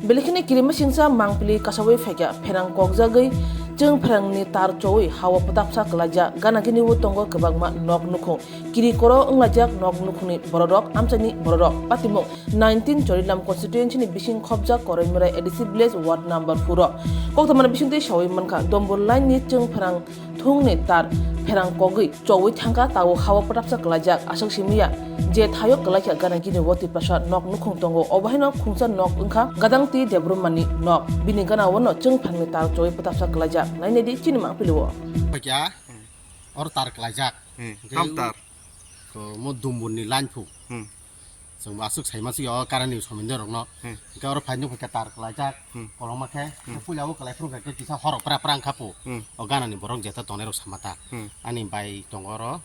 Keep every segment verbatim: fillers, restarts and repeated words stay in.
Belekini kirimasingsa mangpili kasawi phaikha, pherang kokjagwi chwng pherangni tar chowi hao pwtapsa kwlaijak, gana gini o tongo kwbangma nok nukhung. Kiri koro wnglaijak nok nukhungni bororok, amchaini bororok. Patimung nineteen Chorilam constituency ni bising khopjak Koraimura A D C village ward number four o. Koktwmani bisingtwi sawi mankha, Dombor line ni chwng pherang thungni tar pherang kogwi chowi thangkha, tabuk hao pwtapsa kwlaijak, aswk simiya je thaio kwlaikha gana gini o Tiprasa nok nukhung tongo, obo haino khungsa nok wngkha Gadangti Debbarmani nok, bini gana o no chwng pherangni tar chowi pwtapsa kwlaijak, nainedi chini mangpili o. Paikha, oro tar kwlaijak. Hmm, Hingke tam tar? Ko mo Dombor ni line phu. Hmm. Chwng bo aswk sai ma swi o current ni somondo rok no. Hmm. Hingke oro phai nukho khe tar kwlaijak, Hmm. kolokma khe, Hmm. puila o kwlai phuru khe kisa horo pra pra wngkha po. Hmm. O gana ni borok jeta tongnai rok sama ta. Hmm. Ani bai tongo oro.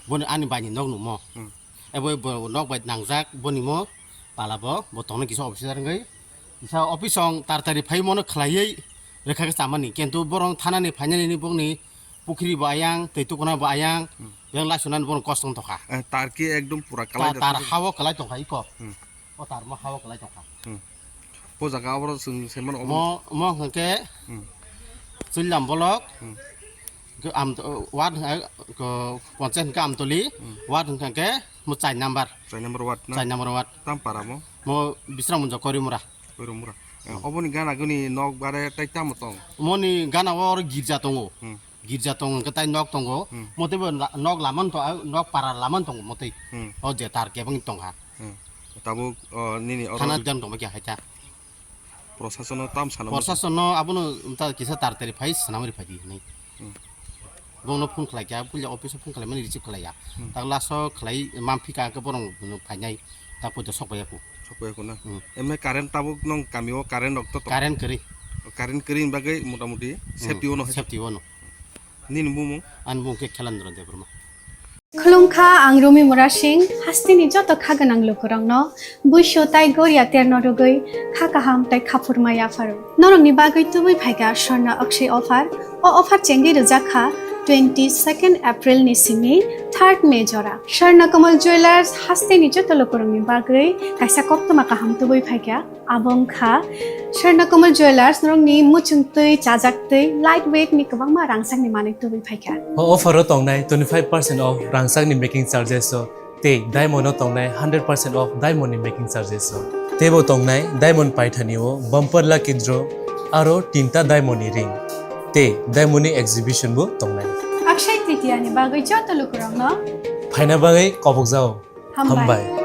Boni ani bai ni nok numo. Hmm. Ebo bo nok bai nangjak boni mo pala bo, bo tongno kisa officer wngwi. Kisa office o ang tar tari phai mono khlaiwi rwkha khe chamani. Kintu borok thana ni phainani ni bokni pukhri bo ayang, twi tukuna bo ayang, Hmm. yang laisuna ni borok kosto wng tokha. Eh, tar ki ekdom pura Ta-, kalai tar hawo kalai tongkha iko. Hmm. O tar mo hawo kalai tongkha. Hmm. O jaga aboro chwng se mano obo. Mo, mo hwnkhe Hmm. Chullam bolok, Hmm. ke am, ward, eh, ko, panchayat hwnkhe Amtoli, Hmm. ward hwnkhe mo char number. Char number ward na? Char number ward. Tam para mo? Mo Bisram Munjo Korimura. Korimura. Eh, oboni gana guni nok bare tai tamo tong? Moni gana o oro girja tongo. Hmm. Girja tongo, hwnkhe tai nok tongo. Hmm. Motwi bo la-, nok laman to, ah, nok para laman tongo motwi. Hmm. O je tar kebeng tongkha. Hmm. Tabuk, oh, nini oro Thana dan tongma kya haita. Prosasono tam sana mo? Prosasono abono ta kisa tar tari phai sanamari phai di hinwi. Hmm. Bono phone khlai kya, puila office o phone khlai mani receive khlai ya. Hmm. Tak last o khlai mamphi ka ke borong phainai, tak poito sok bai ya ku. Sok bai ya ku na? Hmm. Emne current tabuk nong kami o current rok to to? Current kwrwi. Current kwrwi bagwi motamuti Hmm. safety o no hai? Safety o no. Nini bumung? Ani bumung khe Khelandra Debbarma. Khulumkha, ang Rumi Murasing, hasteni joto kha gwnang lukurokno buisu tai goria terno rwgwi kha kaham tai khaphurma yapharo. Norokni bagwi tubui phaikha Swarna Akshay offer. O offer chengwi rwjak kha twenty second April ni simi third May jora. Swarna Kamal Jewellers hasteni joto lukurokni bagwi kaisa koktwma kaham tubui phaikha. Abo wngkha Swarna Kamal Jewellers, norokni muchungtwi, chajaktwi, light weight ni kwbangma rangchakni manwi tubui phaikha. O offer o tongnai twenty five percent off rangchakni making charges o tei diamond o tongnai hundred percent off diamond ni making charges o. Teibo tongnai diamond paithani o bumper lucky draw aro tinta diamond ni ring tei diamond ni exhibition bo tongnai. Akshay Tritiya ni bagwi joto lukurokno phaina bagwi kobokjao. Hambai. Hambai.